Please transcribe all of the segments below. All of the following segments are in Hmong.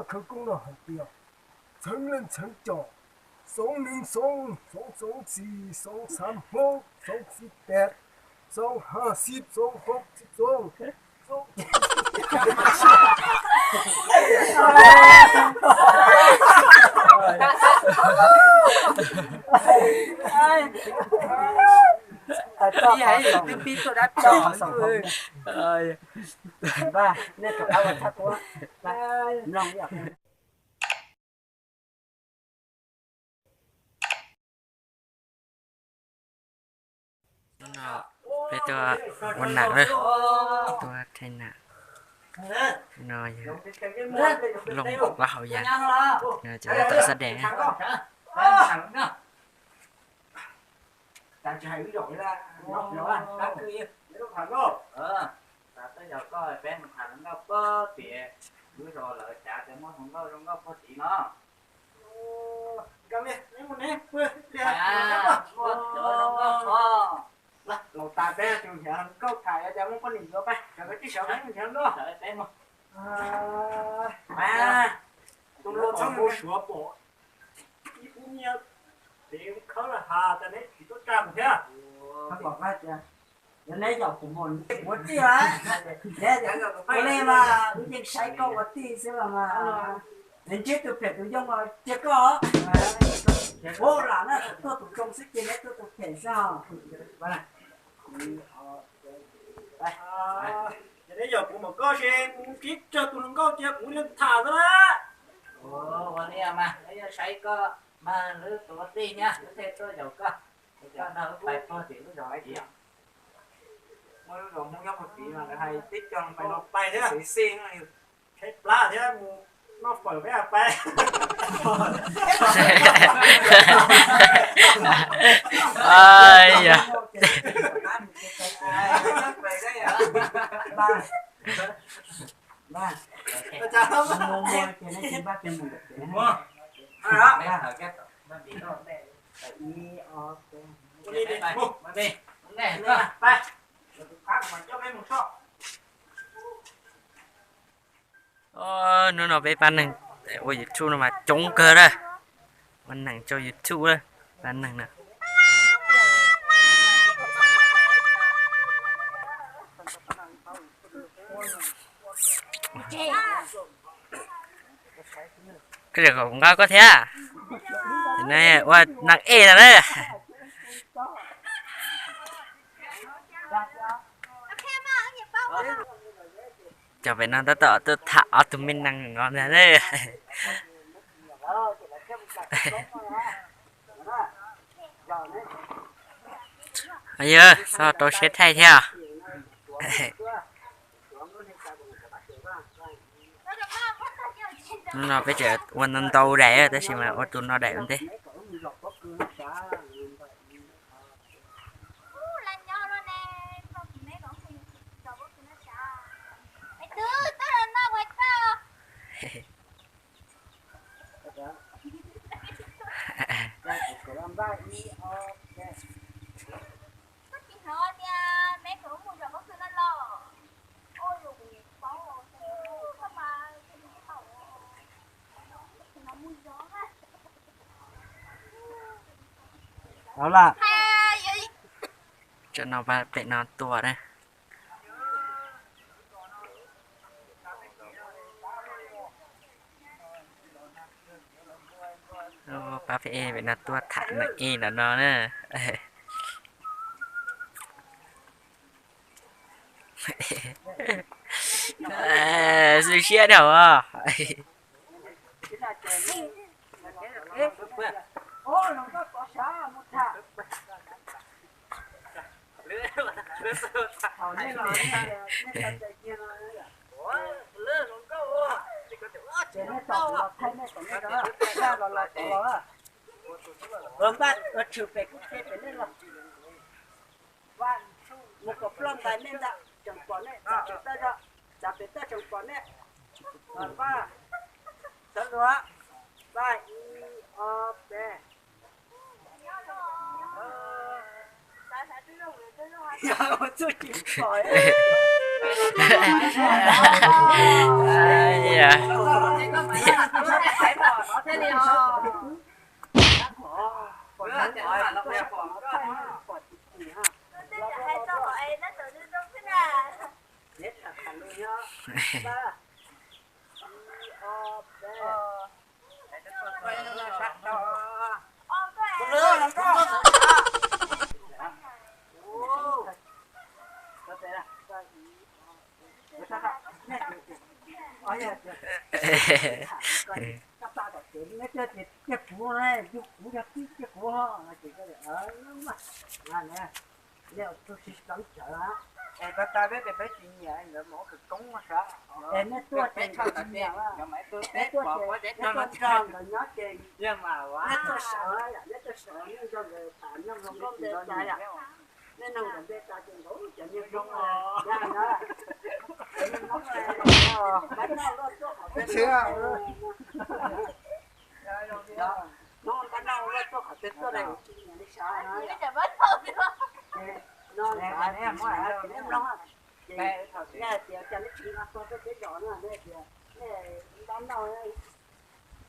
Khawv koob no hais tias, txheeb leej txheeb caum, xoov neeg xoov, xoov xoov xis, xoov xav hmoob, xoov xib peb, xoov ha xib, xoov hmoob xib xoov, xoov Hnub no peb tuaj ua nam lawm, tuaj thaij nam. No yog Looj Vab Hauv Yas, no cov tom xab dees. Tej zaum koj peb mus tham hluas nkauj puag tim lub zos lawm, xav tias muaj hluas nkauj zoo nkauj puag tid no. Nkauj li, neb mus neb pw li. Muaj cov zoo nkauj txhob. Laus tas peb tus niam hluas nkauj tham, yog tias muaj poj niam yuav pab, sawv peb tib sawv peb mus nrhiav nkauj. Sawv peb mus. Mas tus hluas txhob mus suav pom ib pub nyiaj, tiv khawb lawm has tas neb tsis tuaj tsa mus thiab. Yog neb yaum kuv mus ua tij lawm, ua li mas wb yeej saib koj ua tij xwb los mas. Ntsib tus phem tus yooj los cia koj. Ua lam na, tuaj tus zoo xwb ces neb tuaj tus phem xwb os. Ces neb yaum kuv mas koj ces kuv ntsib tsawg tus hluas nkauj cia kuv leej tham xwb lawm. Ua li mas neb yuav saib koj mas lwm tus ua tij nyab lwm tej tuaj yaum koj. Koj nrog wb pais puag tim lub zos ib yam. Muaj lub zos Hmoob nyob puag tid mas lawv hais tib co pais no pais thiab xwm xij, tshaib plab thiab mus noj fawm peb pais. Hnub no peb pab neeg ua YouTube no mas coob kawg lawm. Ua neeg rau YouTube lawm, pab neeg na. Koj tseem kom kuv nqa koj thiab. Ua nas ej no na. Cov pem no tab tom tuaj tham ob tug me neeg no ntag. Yog txhob rau siab thaij thiab. Hnub no peb tseem ua ntau ntau daim tab sis mas ua tus no daim ua ntej. Tso no pem no tua na. Pab pem no tuaj tham nas ej no no na. Xwb siab dhau. Mus kom ploj ntais nej ntag, tseem pom nej, txav pem toj, txav pem toj tseem pom nej. Pab, sawv los, pab, ib, ob, peb. Txuj tsis pom. Tsis txawv, peb tias peb tsis nyiam nkawd mus ua khawv koob sav, es nej tuaj ces nkawd tsis nyiam, nej tuaj ces nej tuaj nrog nkawd nyob ces nej tuaj sawv yom, nej tuaj sawv nej nrog nkawd tham nyob zoo nkauj npe tas yom, nej nrog nkawd npe tas ces nkawd cov niag zoo na. Hnub npab noj luaj tuaj qhov twg tuaj, hnub npab noj luaj tuaj qhov twg tuaj los kuv tsis nyiam li sav no. Ces no, nej mloog, ces nej hais tias cas nej tsis nqa tog tuaj peb zos no, nej hais tias nej npab noj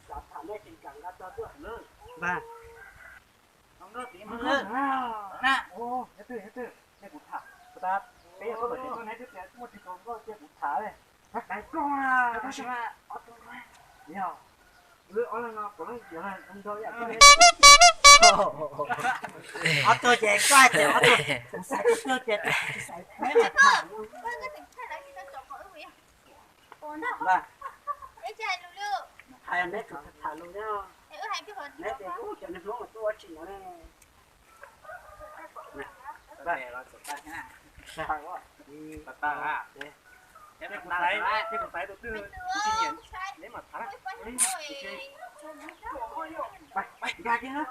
xav tham nej tsis kam nqa tog tuaj. Nyob twj, nyob twj, nej kuv tham, peb yog tuaj tom tsev tuaj, nej twb tias muaj tsis tau nkauj cia kuv tham li. Tab sis mas ob tug, yog wb ob leeg no puav leej yuav nrog yam koj. Ob tug ces koj hais tias ob tug, kuv xav tau tug ces tsis xav peb mas tham. Hais neb tsis tham lus thiab, neb tias cov niag Hmoob mas tuaj ua tsis no ne. Nkag kiag na.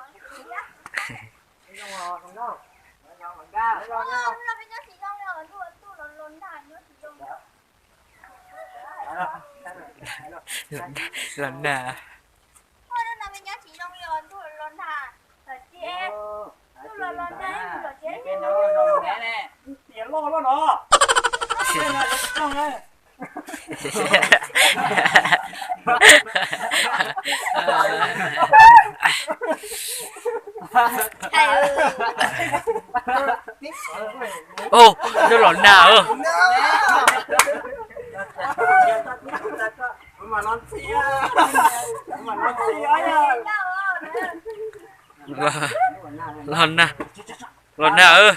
Los nag. Tias loj loj no. Ôh, nyob los nag. Los nag, los nag.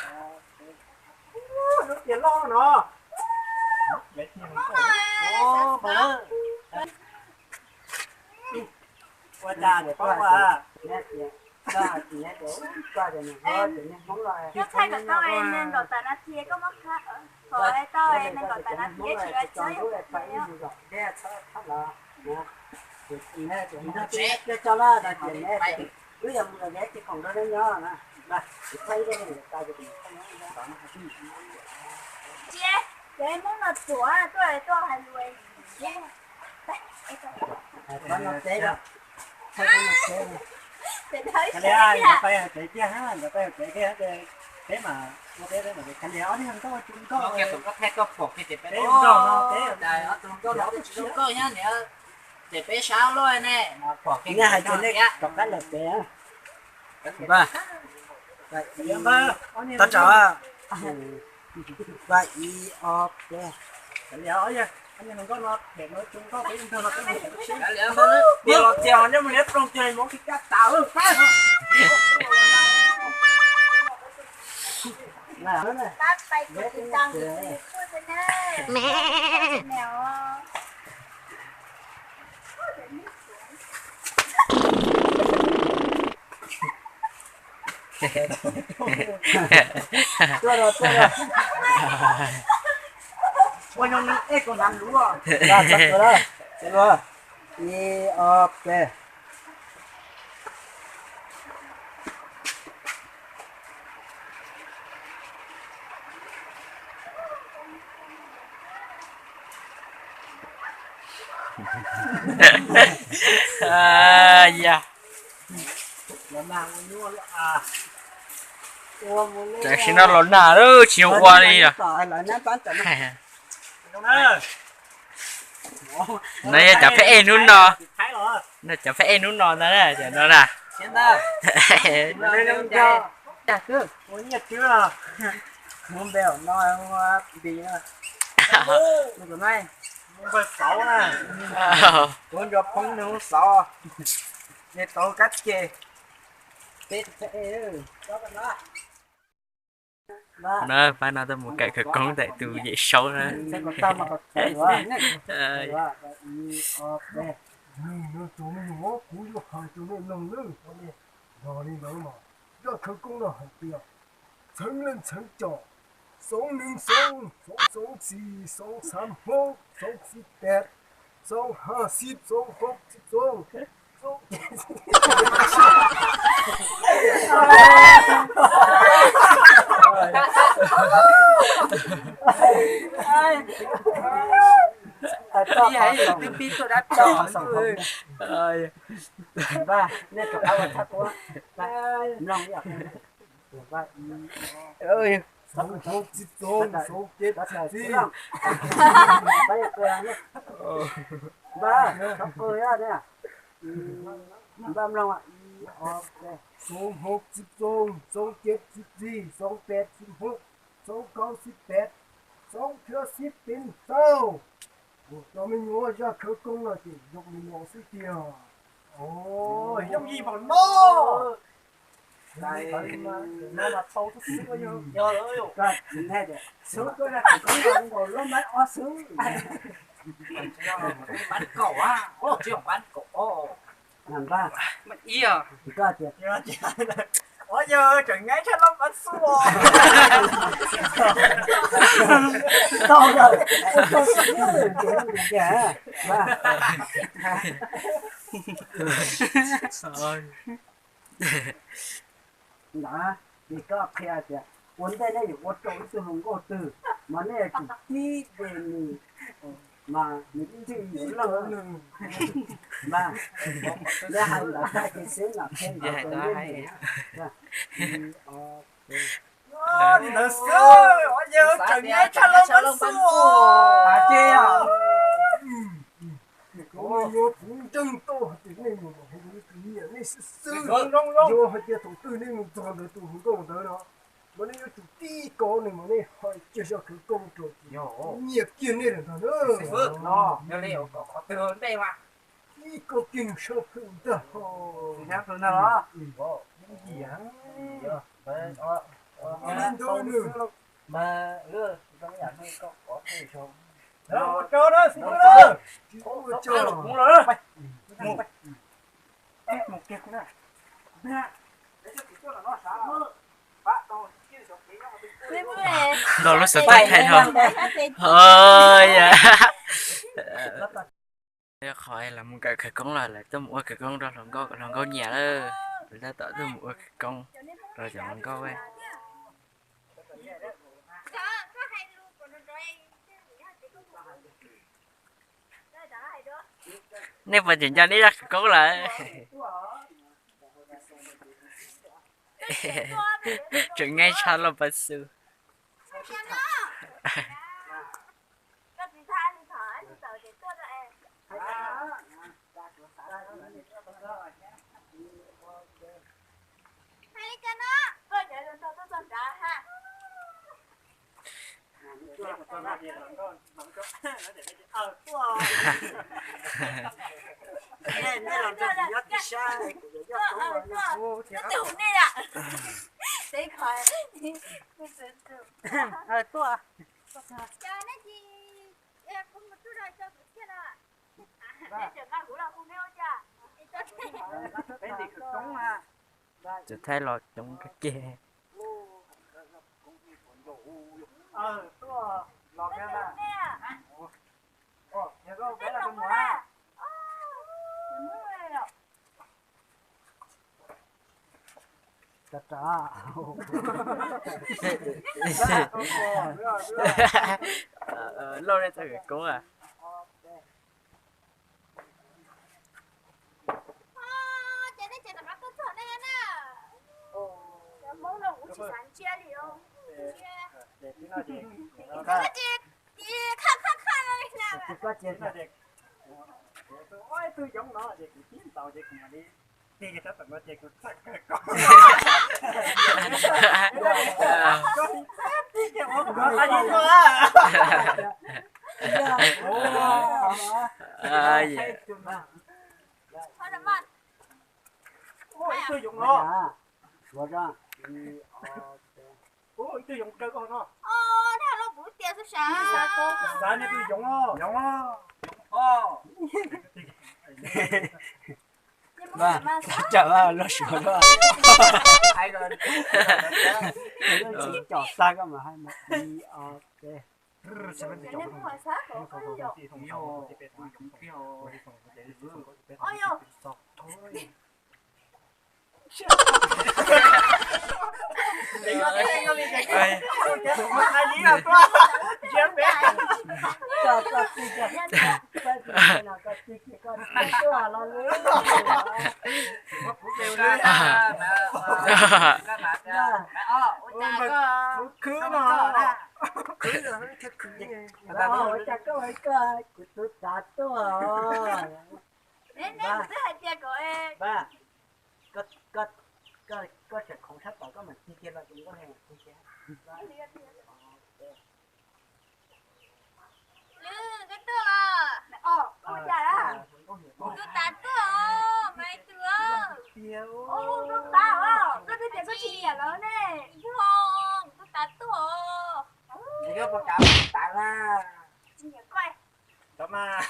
Wb yog mus lawm ces ib cev khoom rau nej nyob na. Cia, ces Hmoob no ruam tuaj tuaj hais lus. Nkawd pais hauv tsev tiag, nkawd pais hauv tsev tiag, peb mas ua peb, peb mas Khais Lias ob niag nkauj tsis zoo nkauj, peb zoo nkauj no peb, ob tug nkauj no twb tsis zoo nkauj thiab niam, ces peb sab luaj ne, pom kiag nej hais tias nej rov qab lawm pem. Tau tso. Pab ib ob peb. Tias los tias nyob mus liab ploog tiag mus kaj tas. Tuaj los, tuaj los. Ua no ej, kuv hnav lub. Ib ob peb. Tam sim no los nag lawm tsis ua li os. No yog cov phab ej hnub no, no cov phab ej hnub no ntag na, cov no na. Na pab no tuaj mus kawm khawv koob ntawm tus Yawm Saub na. Nws no tus me nyuam, kuv yuav hais rau nej mloog nawb. Yog li ntawd mas zaj khawv koob no hais tias, txheev leej txheev cov, xoov neeg xoov, xoov xoov xis, xoov xav hmoob, xoov xis pem, xoov ha xib, xoov hauv xib xoov, xoov Xoov hauv txib txoov, xoov ceb txib txij. Xoov hauv txib txoov, xoov ceb txib txij, xoov pem txib hmoob, xoov kaub xib pem, xoov thib xib peb tau. Cov me nyuam, zaj khawv koob no ces zoo li no xwb tiag. Yooj yim npaum no. Yog tseem nyaib tshaj loj pab xub. Ntawd ces koj qhia tias ua ntej nej yuav ua rau ib tug hluas nkauj twg mas nej yuav tsum tib de nws, mas nws tib leeg mas nej hais ntawd tag ces xwb mam qhia ntawd rau nej. Ntawd xwb, yog tseem nyaib tshaj loj pab xub. Kuv ntseeg tau hais tias nej mus ua tus nyiam nej xwb xwb. Yog hais tias thaum twg nej mus txog ntawd tus hluas nkauj ntawd no, mas nej yuav tsum tib kov nws mas nej hais kiag zaj khawv koob rau ces nyiam kiag nej lawm ntag na. Tib kov kiag nws sab plhu ntag ho. Li ntawd nws tsis ua tsaug. Ntaus lub xov tooj thaij dhau. Yog qhov los mus kawm khawv koob los lawv tuaj mus ua khawv koob rau hluas nkauj, hluas nkauj nyiam lawm. Lawv tab tom tuaj mus ua khawv koob rau cov hluas nkauj. Nej puas tseem nco nej zaj khawv koob lawm? Tseem nyaib tshaj loj pab xub. Cov thaij los coob kawg kiag. Lauj, nej txoj khawv koob a. Ces koj ces ib tug yoov no ces kuv tib ntaus ces kuv mam li tig kiag rab tom no ces kuv txawm kawg koj. Koj tig kiag ua kuv no tag ib tug. Ib tug yoov no. Ib tug yoov kawg no. Xav nej tus yoov os. Yoov os. Mas tsawm los suav los cov xa koj mas hais mas ib ob peb. Kuv tus tav tuaj. Koj tseem khoov sab tod koj mam tig kiag los ces koj tig kiag. Lwm, koj tuaj los? Koj ua cas? Kuv tus tav tuaj os, Maiv Twm. Koj tus tav os, koj twb tias koj tsis nyiam lawm ne. Yog, kuv tus tav tuaj os. Koj puas kam kuv tus tav na? Tsis nyiam koj. Cov mas,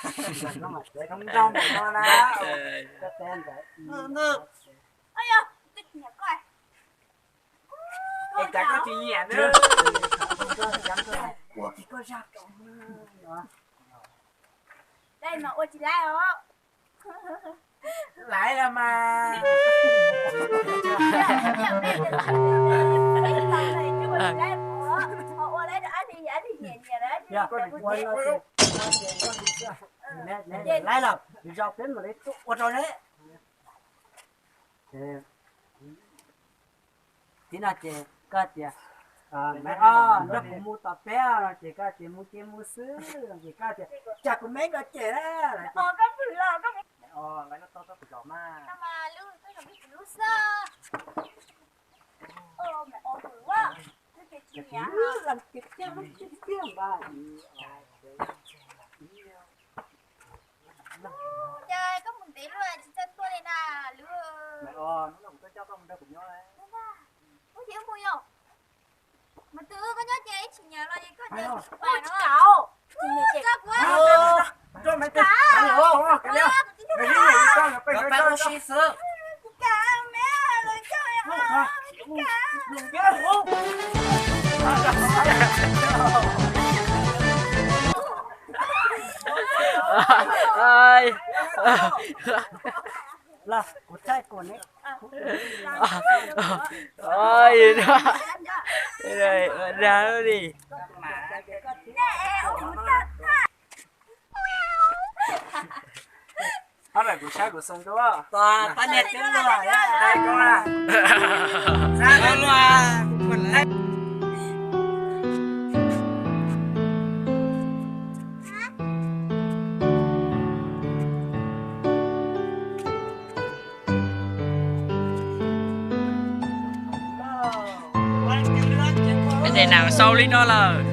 cov zoo nraug mus no na. Yog, twb tsis nyiam koj. Es cas koj tsis nyiam na? Ua kiag koj zaj rau. Dai mas ua tsis laib os. Laib los mas. Laib los, zaum peb mam li tuaj ua rau neb. Tib no ces koj tias, Maiv, nrog kuv mus tom peb no ces koj tias mus ces mus xwb no ces koj tias, tsam kuv me nkawd cem na. Ces koj mus ntev luaj tsis txawj tuaj li na Lwm. Hnub no kuv tuaj coj koj mus nrog kuv nyob. Mus ces mus yom. Mas twb koj nyob ces ib tsis nyiam los es koj ces kuv pais no. Los kuv thaij kuv ne. Dag li. Ob lawm kuv saib kuv xoo dua. Pab niag twb luag, Ces nas sau li no lawm.